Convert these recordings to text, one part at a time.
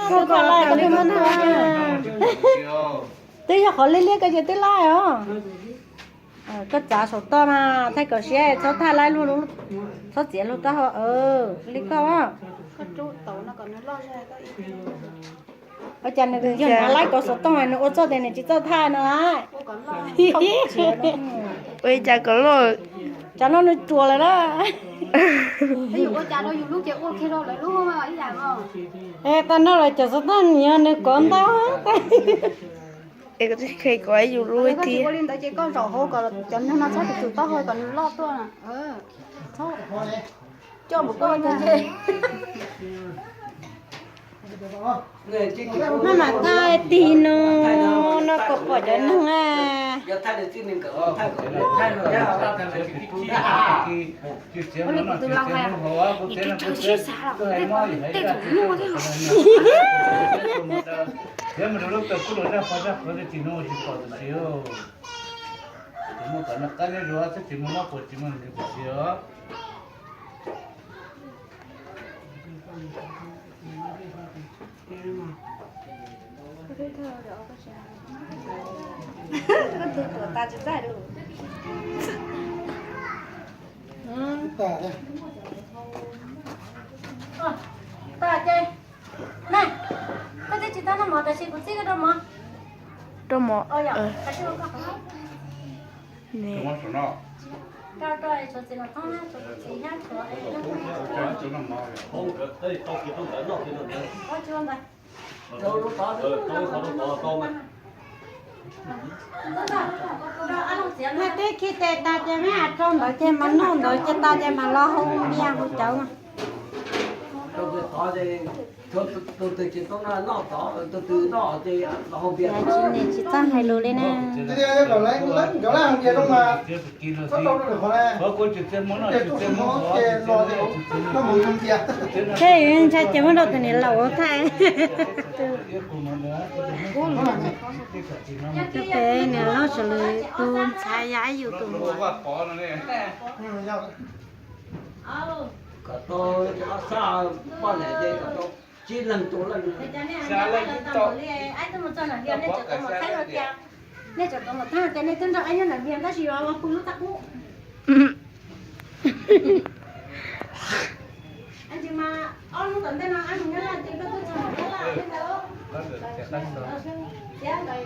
Koj kom laij koj twb muab nag. Twb yog qhov liab liab koj ces twb laij os. Koj txav saum toj mas thaij kom siab, txhob thaij laib luag, txhob txiav luag taub hau li koj. Ua cas nws yog nrad laib kov xov tooj nws ua txuj tias nws tsis txawj thaij no lawm. Ua li cas kom loj? Tsam no nws ruam lawm na. Tag no los cov xov tooj nws yog nws kov ntau. Es koj tsis kheev kov yus lub thiab. Ua li ntawd ces koj zaum hauv kom cov neeg no txhob tsum taub hau kom nws loj tuaj. Coj mus koj cov ntshe. Maj mam thaij tig no, no kom pom cov neeg a. Ua li kuv tus lau hais, kuv tsis tau sib xav los tej zaum nyuaj thiab. Muaj kom noj qab nyob zoo, txhob tsis muaj mob puas tsis muaj nws tsis siv os. Koj tus tuam tas tsis txaij lawm. Koj twb tsis tau noj mov tab sis kuv txib koj rau mov. Rau mov. Maj twb khi tes tas ces maj rau ntawd ces mas noj ntawd ces tas ces mas los hau npias hau cawv. Tsis txawj hais lus li na. Thiab ntshai ces muab rau tus niam laus thaij. Tus pem niam laus sawv lawm, tus ntxhais yog yus tus muam. Nej tseem tau mus thaij tias nej twb nrog Aib nyob nram Vias tab sis yuav ua pw lub txaj kub. Ntsis mas ob hnub tom ntej no Aib mus nyob Laj ces koj twb tsis mus nyob Laj li ntawd.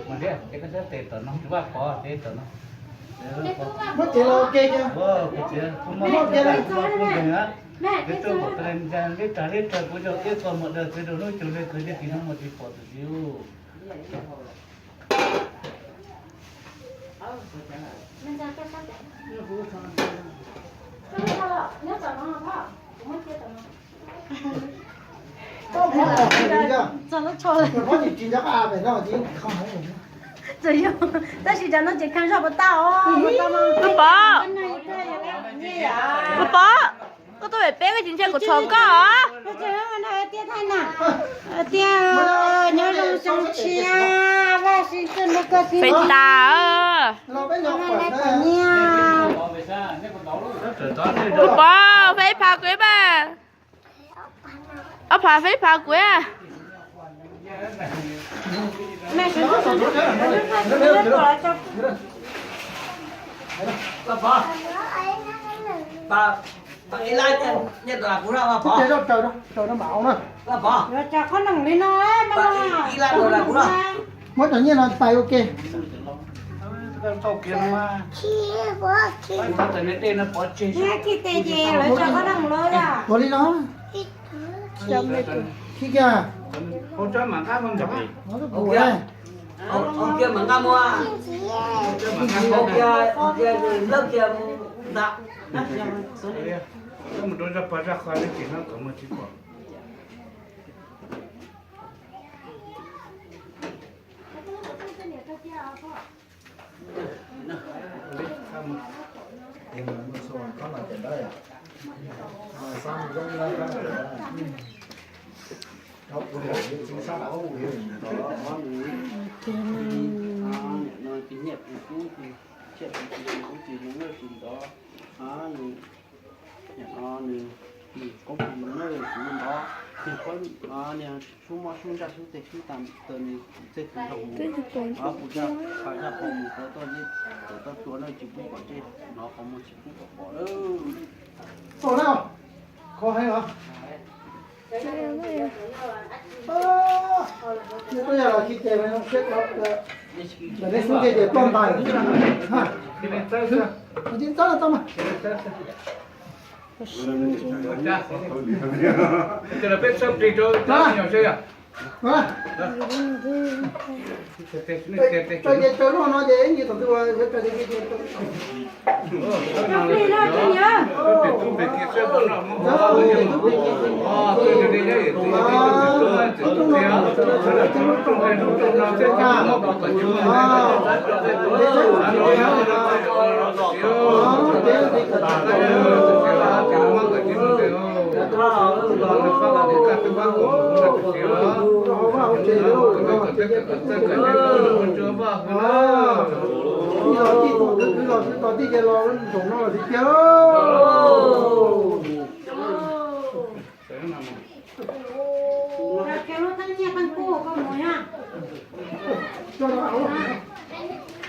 Mus thiab ces koj sab tes tom no, Tswv Vaj Pov tes tom no. Muab txiav los ua ke kiag. Muab txiav los ua ke. Peb tuaj kom tag li ntsa, leb tag leb tag kuv yog ib qho mus daws txiav rau hnub cuag li kawg, cia li no mus tsis pom tus txiv. Tab sis cov no ces kha zog puas tau. Pov, Pov, koj tuaj pem peb koj tsis ntshai kuv txhom koj os? Tiag, nyob zoo xyoo tshiab, Vajtswv txhua hnub koj xwb. Fev tas. Ua Pov, faib phav kuv mas. Ob phav faib phav kuv. Muab cov nyiaj no pais ua ke. Ua li no. Khi kiag. Niag pab niag sub mob sub ntsaj sub tes sub tas taws nws txej tus nrog mus, kuv zaj pab zaj pab mus tau toj zeb tawm toj tua no tsis pub pom ntsej, hnov qhov muag tsis pub pom pom lawm. Txog na, kho heev os. Nws tuaj yog los khi tes siab ko, lawv neb xub ntiag ces tuaj ntais. Txawb txawb txawb mas. Tso ces tso luaj no ces ib ntsis tom ntej yuav tso ces Ib los tij tus kwv los tsis tau tij ces los ntsoov no los tsis tiag.